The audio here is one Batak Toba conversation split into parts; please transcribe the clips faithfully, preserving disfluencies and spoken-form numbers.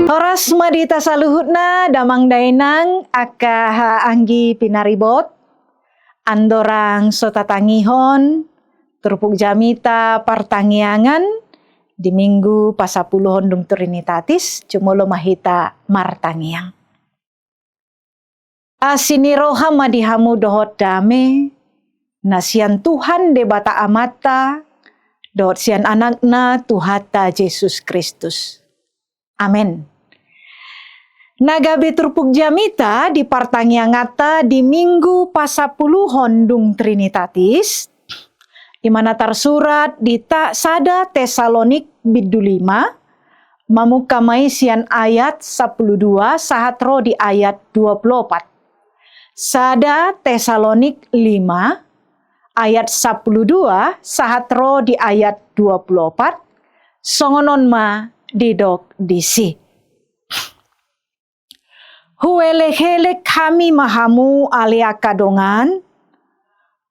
Horas ma di hita saluhutna, damang dainang, angka haha anggi pinaribot. Andorang so tatangihon turpuk jamita partangiangan di Minggu pasapuluhon dung Trinitatis, jumolo ma hita martangiang. Asi ni roha ma di hamu dohot dame, na sian Tuhan Debata Amanta, dohot sian Anakna Tuhanta Jesus Kristus. Amen. Na gabe turpuk jamita di partangianganta di Minggu pasapuluhon dung Trinitatis, i ma na tarsurat di ta-, sada Tesalonik bindu lima, mamungka ma i sian ayat sampulu dua sahat ro di ayat dua pulu opat. Sada Tesalonik lima, ayat sampulu dua sahat ro di ayat dua pulu opat, songon on ma didok disi. Huelek-elek hami ma hamu ale angka dongan,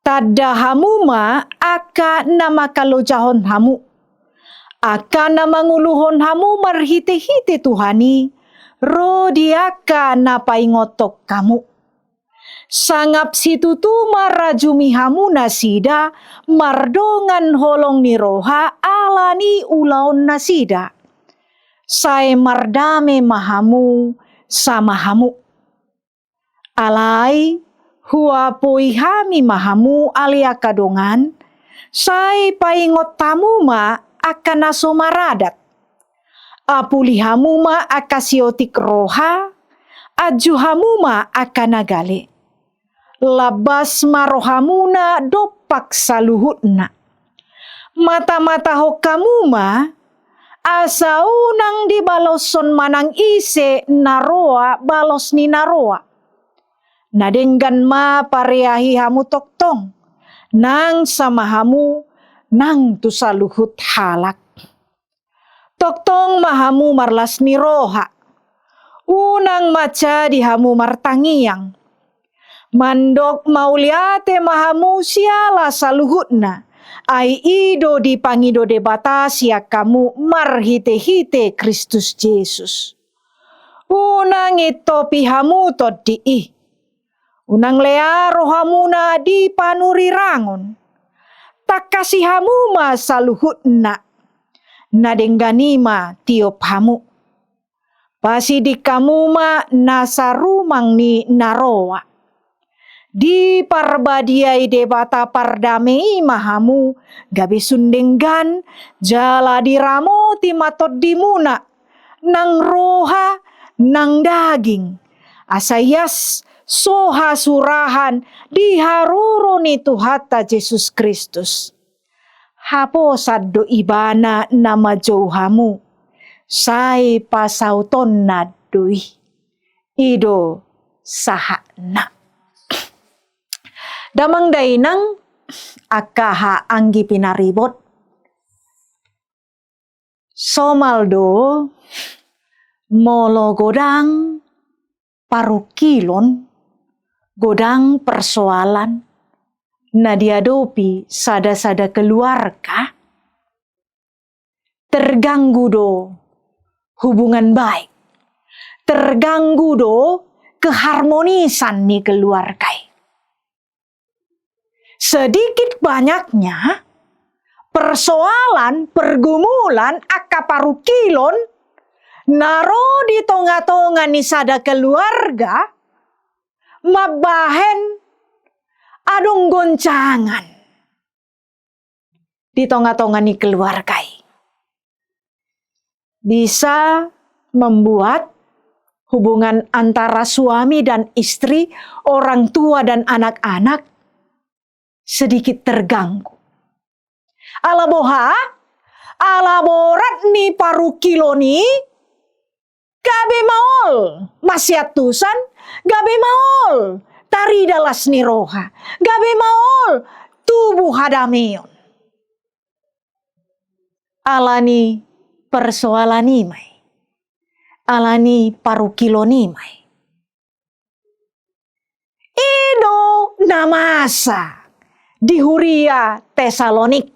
tanda hamu ma angka na mangkalojahon hamu, angka na manguluhon hamu marhite-hite Tuhan i, ro di angka na paingothon hamu. Sangap situtu marajumi hamu nasida mardongan holong ni roha ala ni ulaonnasida. Sai mardame ma hamu sama hamu. Alai, huapoi hami ma hamu ale angka dongan, sai paingot hamu ma angka na so maradat. Apuli hamu ma angka siotik roha, anju hamu ma angka na gale. Lambas ma rohamuna dompak saluhutna. Mata-matahon hamu ma, asa unang dibaloshon manang ise na roa balos ni na roa. Na denggan ma pareahi hamu tongtong, nang sama hamu, nang tu saluhut halak. Tongtong ma hamu marlas ni roha. Unang manjadi hamu martangiang. Mandok mauliate ma hamu siala saluhutna, ai i do dipangido Debata sian hamu marhite-hite Kristus Jesus. Unang intopi hamu tondi i. Unang lea rohamuna dipanurirangon. Tangkasi hamu ma saluhutna. Na denggan i ma tiop hamu. Pasiding hamu ma nasa rumang ni na roa. Diparbadiai Debata pardame i ma hamu, gabe sun denggan, jala diramoti ma tondimuna, nang roha, nang daging. Asa ias so hasurahan di haroro ni Tuhanta Jesus Kristus. Haposan do Ibana na manjou hamu, sai pasautonna do i. I do sahatna. Damang dainang, angka haha anggi pinaribot. Somal do, molo godang parungkilon, godang persoalan na diadopi sada-sada keluarga, terganggu do hubungan baik, terganggu do keharmonisan ni keluarga i. Sedikit banyaknya persoalan, pergumulan, angka parungkilon na ro di tonga-tonga ni sada keluarga mambahen adong goncangan di tonga-tonga ni keluarga i. Bisa membuat hubungan antara suami dan istri, orang tua dan anak-anak sedikit terganggu. Ala boha? Ala borat ni parungkilon i, gabe maol masiantusan, gabe maol tarida las ni roha, gabe maol tubu hadameon. Ala ni persoalan i ma i. Ala ni parungkilon i ma i. I do na masa di huria Tesalonik.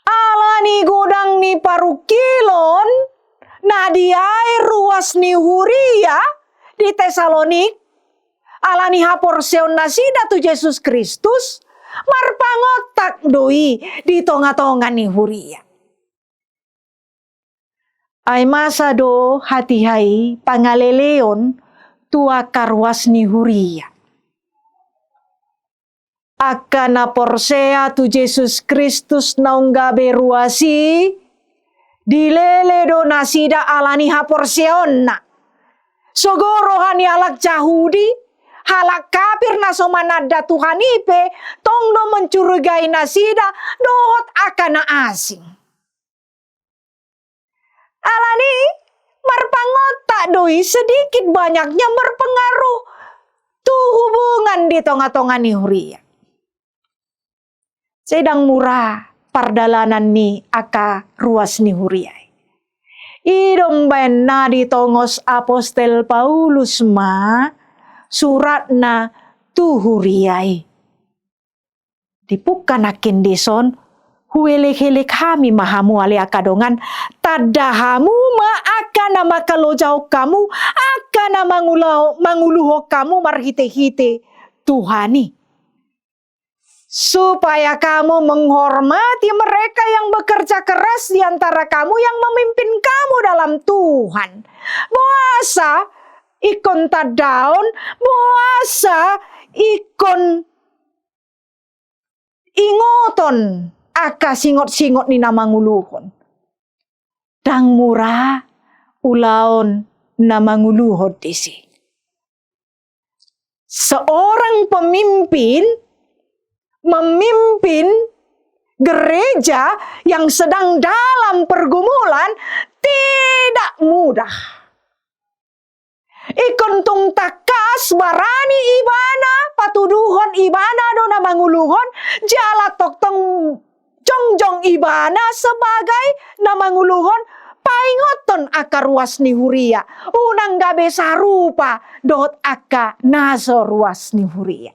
Ala ni godang ni parungkilon na diae ruas ni huria di Tesalonik, ala ni haporseaon nasida tu Jesus Kristus, marpangontak do i di tonga-tonga ni huria. Ai masa do hatiha i pangaleleon tu angka ruas ni huria. Angka na porsea tu Jesus Kristus naung gabe ruas i, dilele do nasida ala ni haporseaonna. Sogo roha ni halak Jahudi, halak kafir na so mananda Tuhan i pe, tong do mencurigai nasida dohot angka na asing. Alani i, marpangontak do i sedikit banyaknya berpengaruh tu hubungan di tonga-tonga ni huria. Sai ndang mura pardalanan ni angka ruas ni huria i. I do umbahen na ditongos apostel Paulus ma suratna tu huria i. Dipungka nangkin dison, huelek-elek hami ma hamu ale angka dongan, tanda hamu ma angka na mangkalojahon hamu, angka na mangulaho-, manguluhon hamu marhite-hite Tuhan i. Supaya kamu menghormati mereka yang bekerja keras di antara kamu yang memimpin kamu dalam Tuhan. Boasa ingkon tandaon, boasa ingkon ingoton angka singot-singot ni na manguluhon. Ndang mura ulaon na manguluhon disi. Seorang pemimpin memimpin gereja yang sedang dalam pergumulan tidak mudah. Ingkon tung tangkas barani ibana, patuduhon ibana do na manguluhon, jala tongtong jongjong ibana sebagai na manguluhon, paingothon angka ruas ni huria, unang gabe sarupa dohot angka na so ruas ni huria.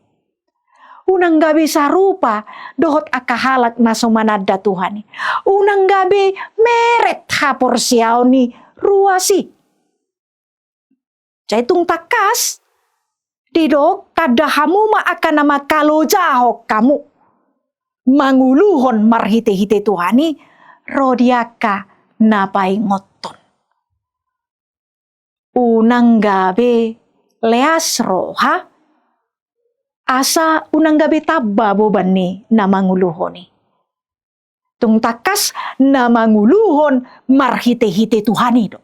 Unang gabe sarupa dohot angka halak na so mananda Tuhan i. Unang gabe meret haporseaon ni ruas i. Jadi tung tangkas didok, tanda hamu ma angka na mangkalojahon hamu manguluhon marhite-hite Tuhan i, ro di angka na paingothon. Unang gabe leas roha, asa unang gabe tamba boban ni na manguluhon i. Tung tangkas na manguluhon marhite-hite Tuhan i do.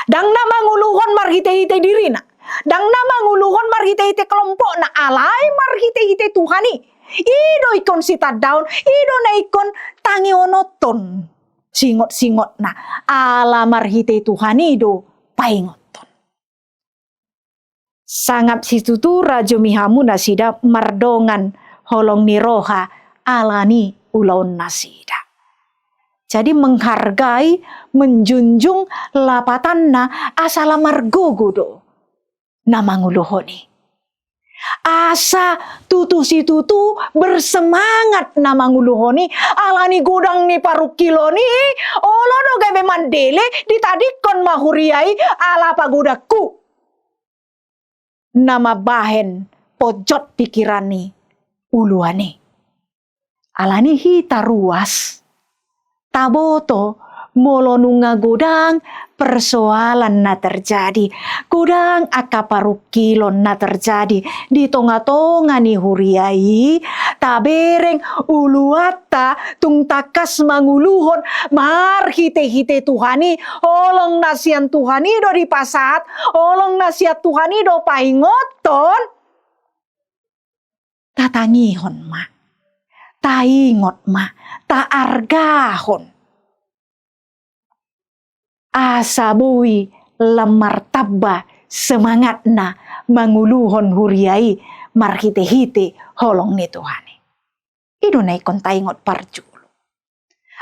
Ndang na manguluhon marhite-hite dirina. Ndang na manguluhon marhite-hite kelompokna, alai marhite-hite Tuhan i. I do ingkon sitandaon, i do na ingkon tangihonon singot-singotna, ala marhite Tuhan i do paingothon. Sangap situtu rajomi hamu nasida mardongan holong ni roha ala ni ulaon nasida. Jadi menghargai, menjunjung lapatanna asa la margogo do na manguluhon i. Asa tutu situtu bersemangat na manguluhon i, ala ni godang ni parungkilon i, olo do gabe mandele, ditadingkon ma huria i ala pagodangku. Na mambahen ponjot pikiran ni uluan i. Ala ni hita ruas, taboto molo nunga godang persoalan na terjadi, godang angka parungkilon na terjadi di tonga-tonga ni huria i, tabereng uluanta tung tangkas manguluhon marhite-hite Tuhan i, holong na sian Tuhan i do dipasahat, holong na sian Tuhan i do paingothon. Tatangihon ma, taingot ma, taargahon. Asa boi lam martamba semangatna manguluhon huria i marhite-hite holong ni Tuhan i. I do na ingkon taingot parjolo.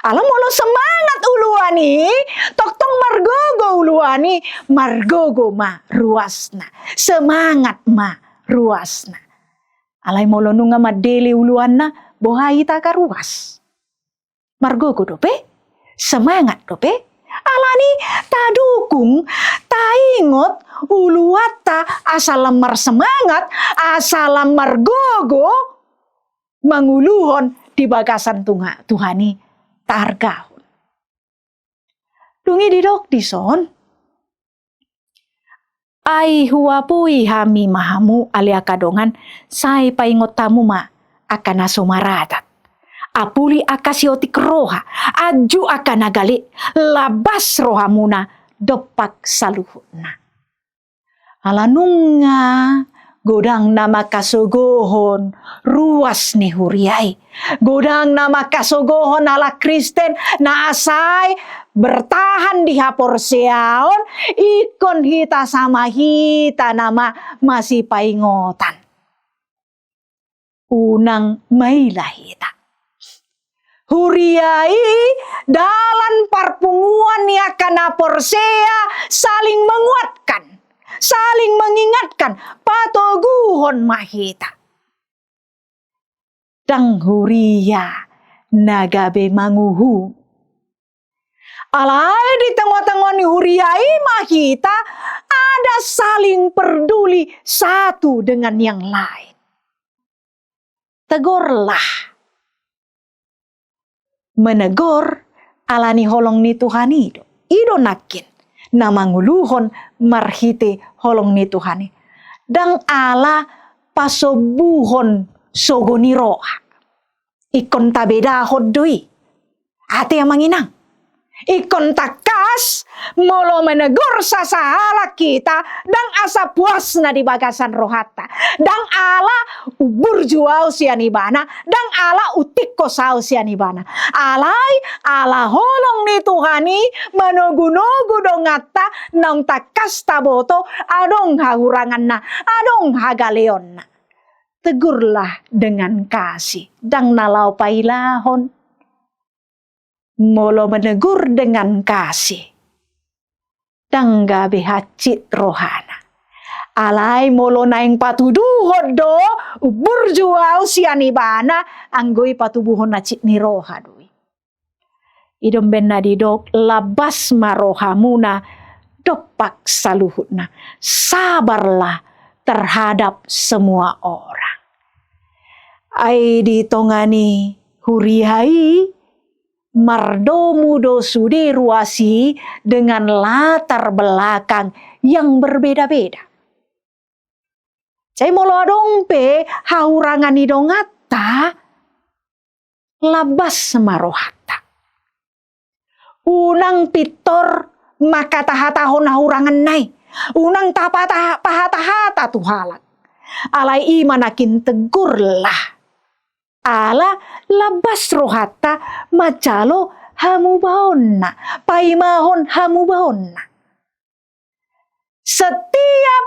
Ala molo semangat uluan i, tongtong margogo uluan i, margogo ma ruasna, semangat ma ruasna. Alai molo nunga mandele uluanna, boha hita angka ruas? Margogo dope? semangat dope, alani tadukung, taingot uluanta asa lam marsemangat, asa lam margogo manguluhon di bagasan tunga-, Tuhan i taargahon. Dung i didok dison, ai huapui hami ma hamu ale angka dongan, sai paingot hamu ma angka na so maradat. Apuli angka siotik roha, anju angka na gale, labas rohamuna dompak saluhutna. Ala nunga godang na mangkasogohon ruas ni huria i. Godang na mangkasogohon halak Kristen na asai bertahan di haporseaon, ingkon hita sama hita nama masipaingotan. Unang maila hita. Huria i dalan parpunguan ni angka na porsea, saling menguatkan, saling mengingatkan, patoguhon ma hita. Ndang huria na gabe manguhu. Alai di tengah-tengah ni huria i ma hita ada saling peduli satu dengan yang lain. Tegurlah. Menegur ala ni holong ni Tuhan i do. I do nangkin na manguluhon marhite holong ni Tuhan i. Ndang ala pasombuhon sogo ni roha. Ingkon tabedahon do i. Ate amang inang. Ingkon tangkas, molo menegur sasahalak hita, ndang asa puas na di bagasan rohanta. Ndang ala umburju au sian ibana, ndang ala utik kos au sian ibana. Alai, ala holong ni Tuhan i, manogu-nogu donganta, naung tangkas taboto, adong hahuranganna, adong hagaleonna. Tegurlah dengan kasih, ndang na laho pailahon. Molo menegur dengan kasih, ndang gabe hansit rohana. Alai molo naeng patuduhon do, umburju au sian ibana, anggo i patubuhon hansit ni roha do i. I do umbahen na didok, labas ma rohamuna dompak saluhutna. Sabarlah terhadap semua orang. Ai di tonga ni huria i, mardomu do sude ruas i dengan latar belakang yang berbeda-beda. Jadi molo adong pe hahurangan ni donganta, labas ma rohanta. Unang pintor mangkatahatahon hahuranganna i. Unang tapata-, pahata-hata tu halak. Alai i ma nangkin tegurlah. Ala labas rohanta manjalo hamubaonna, paimahon hamubaonna. Setiap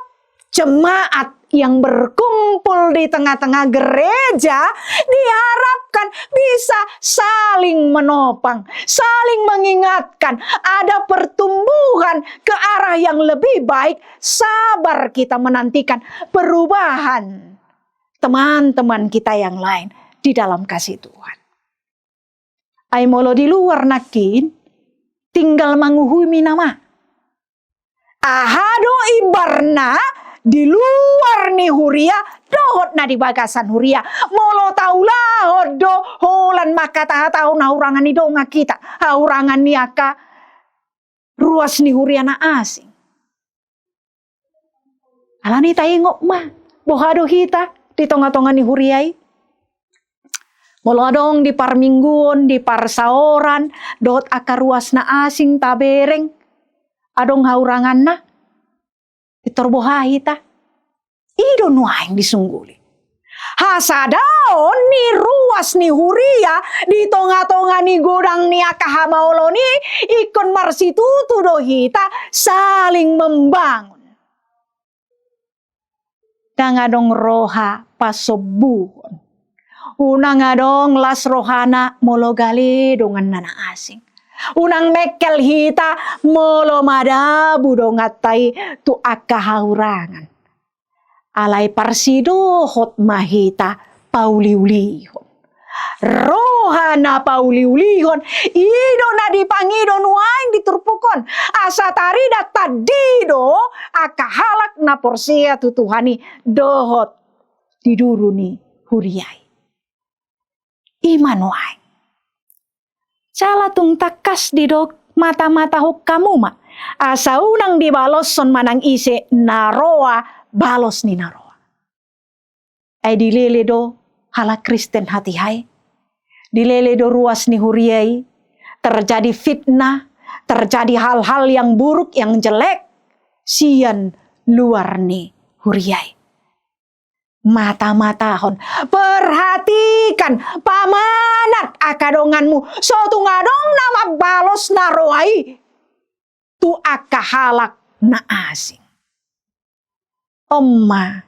jemaat yang berkumpul di tengah-tengah gereja diharapkan bisa saling menopang, saling mengingatkan, ada pertumbuhan ke arah yang lebih baik, sabar kita menantikan perubahan teman-teman kita yang lain di dalam kasih Tuhan. Ai molo di luar nangkin, tinggal manguhumi nama. Aha do imbarna di luar ni huria, dohot na di bagasan huria. Molo taulahon do holan mangkatahatahon hahurangan ni dongan hita, hahurangan ni angka ruas ni huria na asing. Alani taingot ma, boha do hita di tonga-tonga ni huria i. Molo adong di parmingguon, di parsaoran, dohot angka ruas na asing tabereng, adong hahuranganna, pintor boha hita. I do nuaeng disungguli. Hasadaon ni ruas ni huria di tonga-tonga ni godang ni angka hamaolon i, ingkon marsitutu do hita saling membangun. Ndang adong roha pasombuhon. Unang adong las rohana molo gale donganna na asing. Unang mengkel hita molo madabu donganta i tu angka hahurangan. Alai parsidohot ma hita pauliulihon. Roha na pauliulihon, i do na dipangido nuaeng di turpuk on, asa tarida tandi do angka halak na porsea tu Tuhan i dohot di duru ni huria i. I ma nuaeng. Jala tung tangkas didok matamatahon hamu ma, asa unang dibaloshon manang ise na roa balos ni na roa. Ai dilele do halak Kristen hatiha i, dilele do ruas ni huria i, terjadi fitnah, terjadi hal-hal yang buruk, yang jelek sian luar ni huria i. Matamatahon, perhatikan, pamanat angka donganmu, so tung adong na mambalos na roa i tu angka halak na asing. On ma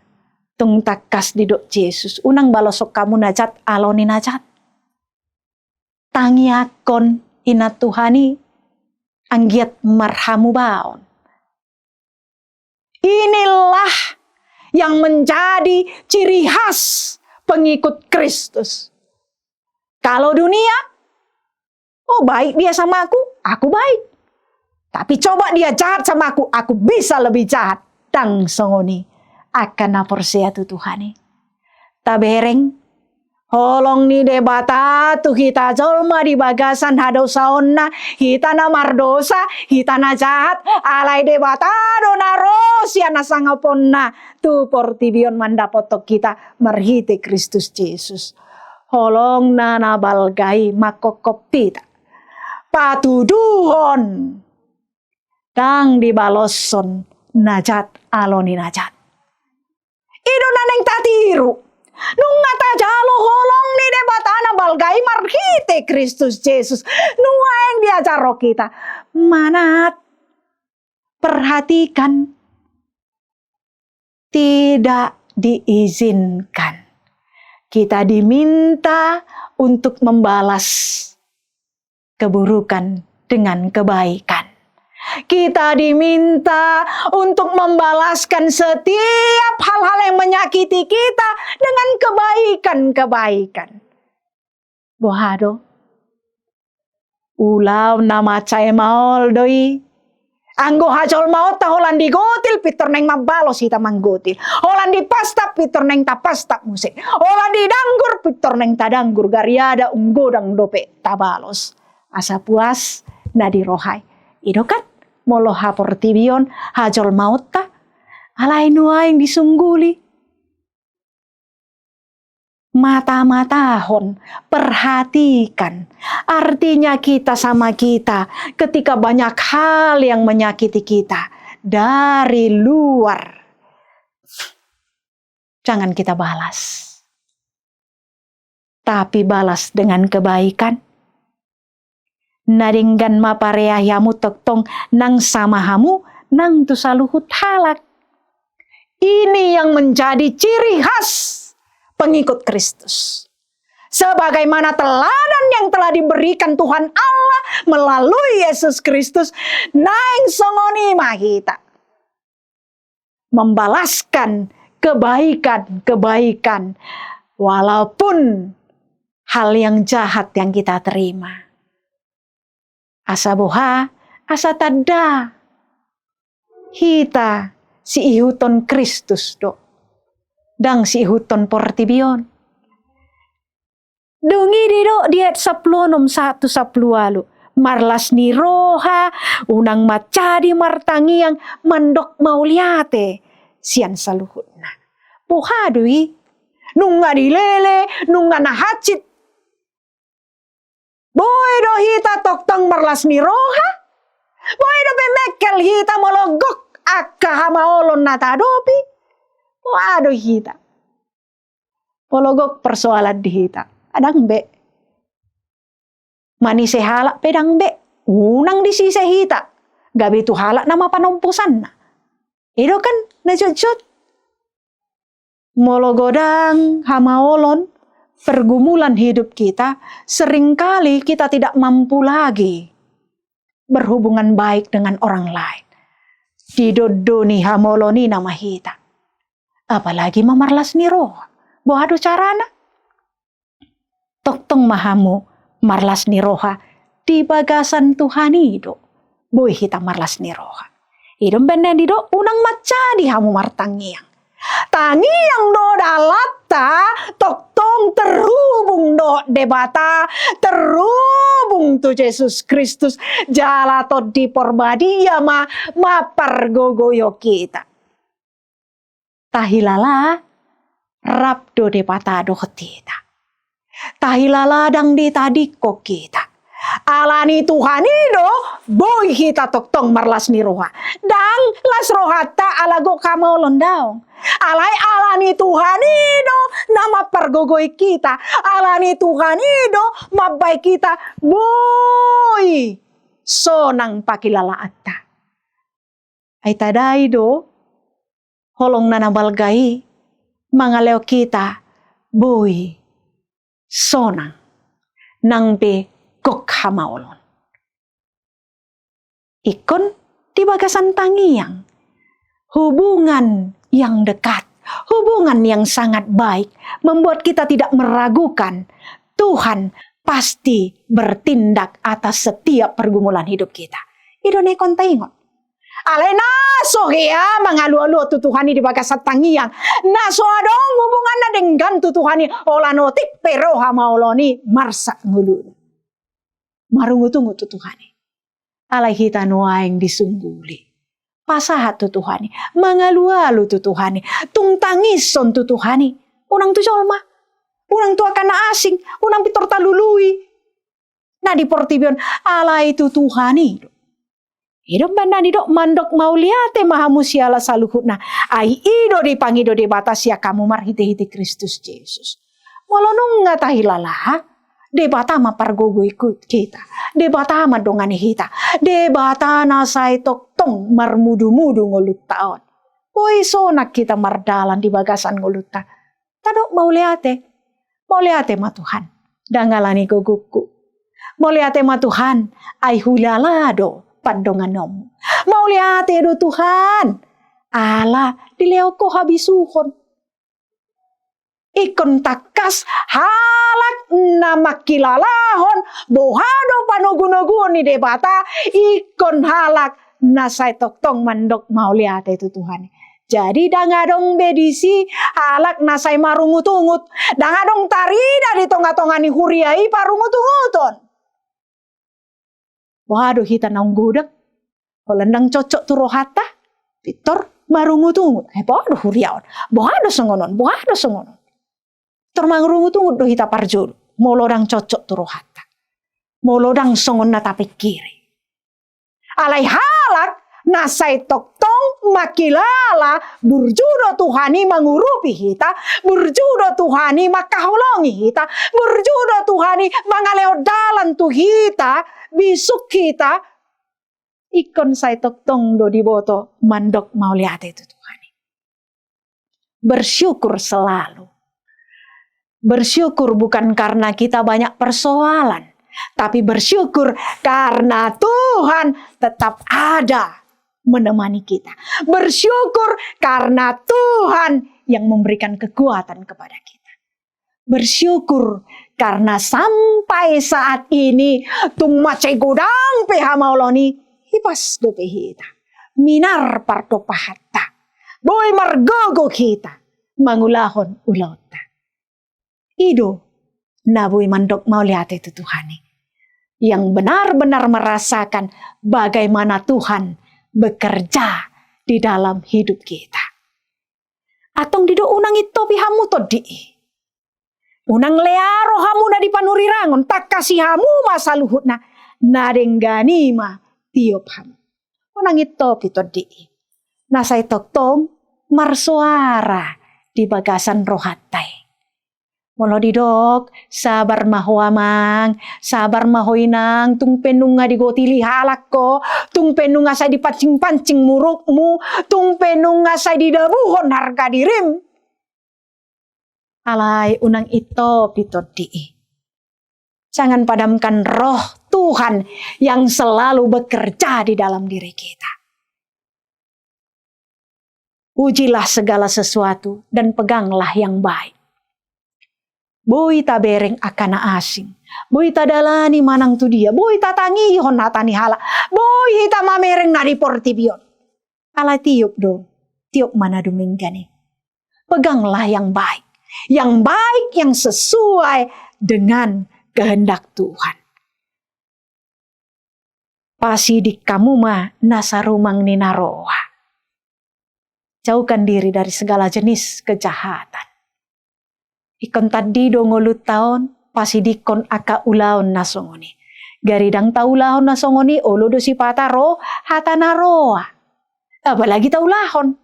tung tangkas didok Jesus, unang baloshon hamu na jat alo ni na jat. Tangiangkon inna Tuhan i anggiat marhamubaon. Inilah yang menjadi ciri khas pengikut Kristus. Kalau dunia, oh, baik dia sama aku, aku baik. Tapi coba dia jahat sama aku, aku bisa lebih jahat. Ndang songon i angka na porsea tu Tuhan i. Tabereng, holong ni Debata tu hita jolma di bagasan hadosaonna, hita na mardosa, hita na jahat, alai Debata do na ro sian na sangaponna tu portibi on mandapothon hita marhite Kristus Jesus. Holongna na balga i manghophop hita, patuduhon, ndang dibaloshon na jat alo ni na jat. I do na naeng tatiru. Nunga tajalo holong ni Debata na balga i marhite Kristus Jesus. Nuaeng diajarhon hita. Manat, perhatikan. Tidak diizinkan. Kita diminta untuk membalas keburukan dengan kebaikan. Kita diminta untuk membalaskan setiap hal-hal yang menyakiti kita dengan kebaikan-kebaikan. Boha do? Ulaon na mansai maol do i. Anggo hajolmaonta holan digotil, pintor naeng mambalos hita manggotil. Holan dipastap, pintor naeng tapastap muse. Holan didanggur, pintor naeng tadanggur. Gariada umgodang dope tabalos. Asa puas na di roha i. I do kan, molo haportibion, hajolmaonta, alai nuaeng disungguli. Mata-matahon, perhatikan. Artinya kita sama kita, ketika banyak hal yang menyakiti kita dari luar, jangan kita balas. Tapi balas dengan kebaikan. Na denggan ma pareahi hamu tongtong nang sama hamu nang tu saluhut halak. Ini yang menjadi ciri khas pengikut Kristus. Sebagaimana teladan yang telah diberikan Tuhan Allah melalui Yesus Kristus, naeng songon i ma hita membalaskan kebaikan-kebaikan, walaupun hal yang jahat yang kita terima. Asa boha, asa tanda hita siihuthon Kristus do, ndang siihuthon portibi on. Dung i didok di ayat sampulu onom sahat tu sampulu ualu, marlas ni roha, unang manjadi martangiang, mandok mauliate sian saluhutna. Boha do i? Nunga dilele, nunga na hansit, boi do hita tongtong marlas ni roha? Boi dope mengkel hita molo gok angka hamaolon na tahadopi? Boha do hita? Molo gok persoalan di hita, ndang be. Manise halak pe ndang be. Unang disise hita. Gabe tu halak nama panompusanna. I do kan na jotjot. Molo godang hamaolon, pergumulan hidup kita, seringkali kita tidak mampu lagi berhubungan baik dengan orang lain. Didondoni hamaolon i nama hita. Apalagi mamarlas ni roha. Boha do carana? Tongtong ma hamu marlas ni roha, di bagasan Tuhan i do boi hita marlas ni roha. I do umbahen na didok, unang mansadi hamu martangiang. Tangiang do dalanta, tongtong terhubung dohot Debata, terhubung tu Jesus Kristus, jala Tondi Porbadia ma mampargogoihon hita. Tahilala rap do Debata dohot hita. Tahilala ndang ditadingkon hita. Ala ni Tuhan i do boi hita tongtong marlas ni roha. Ndang las rohanta ala gok hamaolon, daong. Alai ala ni Tuhan i do na mampargogoi hita. Ala ni Tuhan i do mambahen hita boi sonang pangkilalaanta. Ai tadai do holongna na balga i mangalehon hita boi sonang nang pe gok hamaolon. Ingkon di bagasan tangiang, hubungan yang dekat, hubungan yang sangat baik, membuat kita tidak meragukan Tuhan pasti bertindak atas setiap pergumulan hidup kita. I do na ingkon taingot. Alai na so hea mangalualu tu Tuhan i di bagasan tangiang, na so adong hubunganna denggan tu Tuhan i, holan otik pe ro hamaolon i marsak ngoluna. Marungutungut tu Tuhan i. Alai hita nuaeng disungguli. Pasahat tu Tuhan i, mangalualu tu Tuhan i, tung tangishon tu Tuhan i. Unang tu jolma, unang tu angka na asing, unang pintor talului na di portibi on, alai tu Tuhan i do. I do umbahen na didok, mandok mauliate ma hamu siala saluhutna, ai i do dipangido Debata sian hamu marhitehite Kristus Jesus. Molo nunga tahilala, Debata ma pargogoi hita, Debata ma dongani hita, Debata na sai tongtong marmudumudu ngolunta on. Boi sonang hita mardalan di bagasan ngolunta. Tadok mauliate. Mauliate ma Tuhan, ndang ala ni gogongku. Mauliate ma Tuhan, ai huilala do pandonganonmu. Mauliate do Tuhan, ala dilehon ho habisuhon. Ingkon tangkas halak na mangkilalahon boha do panogunoguon ni Debata, ingkon halak na sai tongtong mandok mauliate tu Tuhan i. Jadi ndang adong be disi halak na sai marungutungut, ndang adong tarida di tongatonga ni huria i parungutunguton. Boha do hita naung godang, holan ndang cocok tu rohanta, pintor marungutungut. Eh, boha do huria on? Boha do songon on? Boha do songon on? Pintor marungutungut do hita parjolo, molo ndang cocok tu rohanta, molo ndang songon na tapingkiri. Alai halak na sai tongtong mangkilala burju do Tuhan i mangurupi hita, burju do Tuhan i mangkaholongi hita, burju do Tuhan i mangalehon dalan tu hita, bisuk hita, ingkon sai tongtong do diboto mandok mauliate tu Tuhan i. Bersyukur selalu. Bersyukur bukan karena kita banyak persoalan, tapi bersyukur karena Tuhan tetap ada menemani kita. Bersyukur karena Tuhan yang memberikan kekuatan kepada kita. Bersyukur karena sampai saat ini, tung mansai godang pe hamaolon i, hipas dope hita, minar pardompahanta, boi margogo hita mangulahon ulaonta. I do na boi mandok mauliate tu Tuhan i, yang benar-benar merasakan bagaimana Tuhan bekerja di dalam hidup kita. Antong didok, unang intopi hamu tondi i. Unang lea rohamuna di panurirangon, tangkasi hamu ma saluhutna, na denggan i ma tiop hamu. Unang intopi tondi i. Na sai tongtong marsoara di bagasan rohanta i. Molo didok, sabar ma ho amang, sabar ma ho inang, tung pe nunga digotili halak ho, tung pe nunga sai dipancing-pancing murukmu, tung pe nunga sai didabuhon harga dirim. Alai unang intopi tondi i. Jangan padamkan roh Tuhan yang selalu bekerja di dalam diri kita. Ujilah segala sesuatu dan peganglah yang baik. Boi tabereng angka na asing. Boi tadalani manang tu dia. Boi tatangihon hata ni halak. Boi hita mamereng na di portibi on. Alai tiop do, tiop ma na dumenggan i. Peganglah yang baik. Yang baik yang sesuai dengan kehendak Tuhan. Pasiding hamu ma na sarumang ni na roa. Jauhkan diri dari segala jenis kejahatan. Ingkon tandi do ngolunta on, pasidingkon angka ulaon na songon i. Gari ndang taulahon na songon i, olo do sipata ro hata na roa. Apalagi taulahon.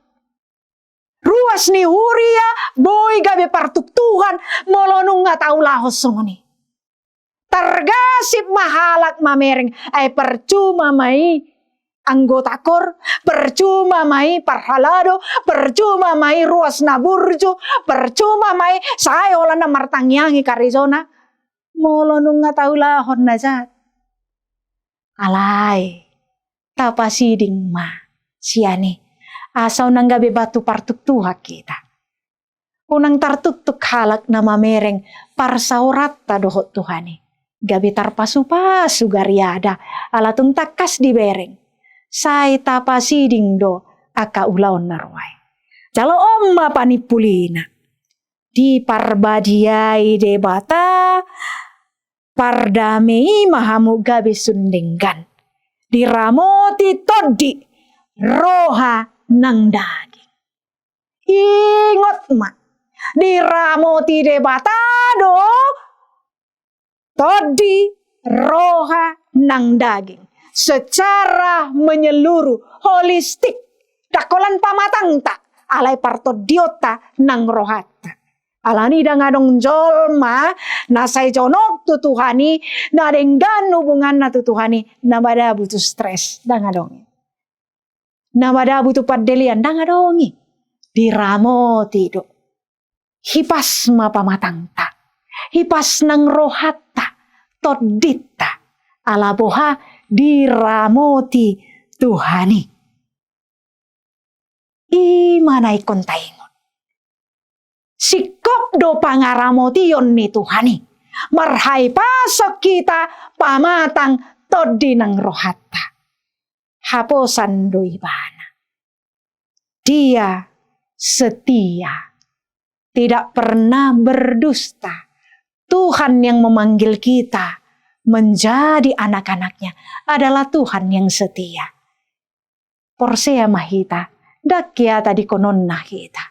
Ruas ni huria boi gabe partuktuhan molo nunga taulahon songon i. Targasip ma halak mamereng, ai percuma ma i anggota kor, percuma ma i parhalado, percuma ma i ruas na burju, percuma ma i sae holan na martangiangi karejona. Molo nunga taulahon na jat. Alai, tapasiding ma sian i. Asa unang gabe batu partuktuhan hita. Unang tartuktuk halak na mamereng parsaoranta dohot Tuhan i. Gabe tarpasupasu gariada, ala tung tangkas dibereng. Sai tapasiding do angka ulaon na roa i. Jalo on ma panimpulina. Diparbadiai Debata, pardame i ma hamu gabe sun denggan. Diramoti tondi, roha nang daging. Ingot ma, diramoti Debata do tondi, roha nang daging. Secara menyeluruh, holistik. Ndang holan pamatangta, alai partondionta nang rohanta. Alani ndang adong jolma na sai jonok tu Tuhan i, na denggan hubunganna tu Tuhan i, na madabu tu stres, ndang adong i. Na madabu tu pandelean, ndang adong i. Diramoti do. Hipas ma pamatangta. Hipas nang rohanta, tondinta. Ala boha diramoti Tuhan i. I ma na ingkon taingot. Singkop do pangaramotion ni Tuhan i. Marhahipason hita pamatang tondi nang rohanta. Haposan do ibana. Dia setia. Tidak pernah berdusta. Tuhan yang memanggil kita menjadi anak-anaknya adalah Tuhan yang setia. Porsea ma hita, ndang hea tadingkononna hita.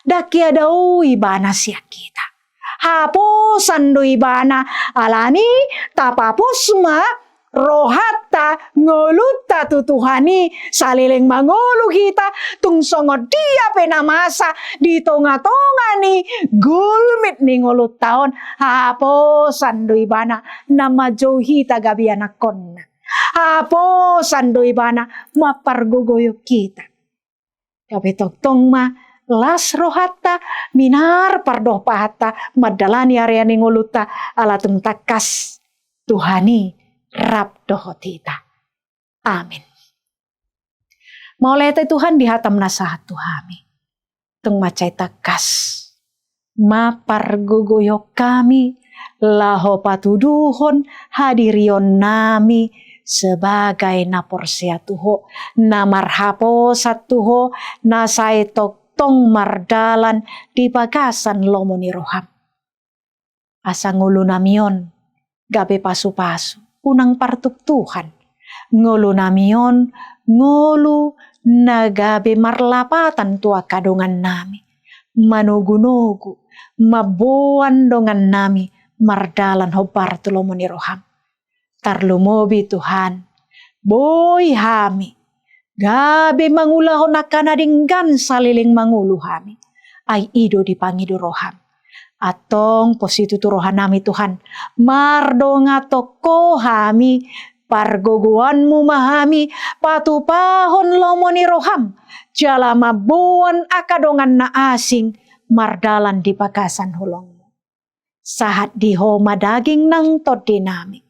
Ndang hea dao ibana sian hita. Haposan do ibana, alani tapapos ma rohanta, ngolunta tu Tuhan i, saleleng mangolu hita, tung songon dia pe na masa di tonga-tonga ni gulmit ni ngolunta on, haposan do ibana, na manjou hita gabe anakkonna. Haposan do ibana mampargogoihon hita. Gabe tongtong ma las rohanta, minar pardohot pahanta, mandalani area ni ngolunta, ala tung tangkas Tuhan i rap dohot hita. Amin. Mauliate Tuhan di hatam na sahat tu hami. Tung mansai tangkas mampargogoihon hami, laho patuduhon hadirionnami sebagai na porsea tu Ho, na marhaposan tu Ho, na sai tongtong mardalan di bagasan lomo ni roham. Asa ngolunami on gabe pasupasu, unang partuktuhan. Ngolunami on ngolu na gabe marlapatan tu angka dongannami, manogunogu, mamboan dongannami mardalan hombar tu lomo ni roham. Tarlumobi Tuhan, boi hami gabe mangulahon angka na denggan saleleng mangolu hami. Ai i do dipangido roham. Antong pos situtu rohanami Tuhan, mardongan tongko hami, pargogoanmu ma hami patupahon lomo ni roham, jala mamboan angka dongan na asing mardalan di bagasan holongmu. Sahat di Ho ma daging nang tondinami.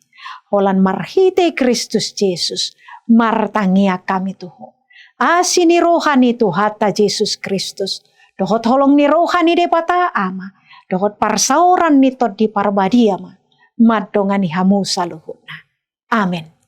Holan marhite Kristus Jesus, martangiang hami tu Ho. Asi ni roha ni Tuhanta Jesus Kristus, dohot holong ni roha ni Debata Ama, dohot parsaoran ni Tondi Parbadia ma mandongani hamu saluhutna. Amen.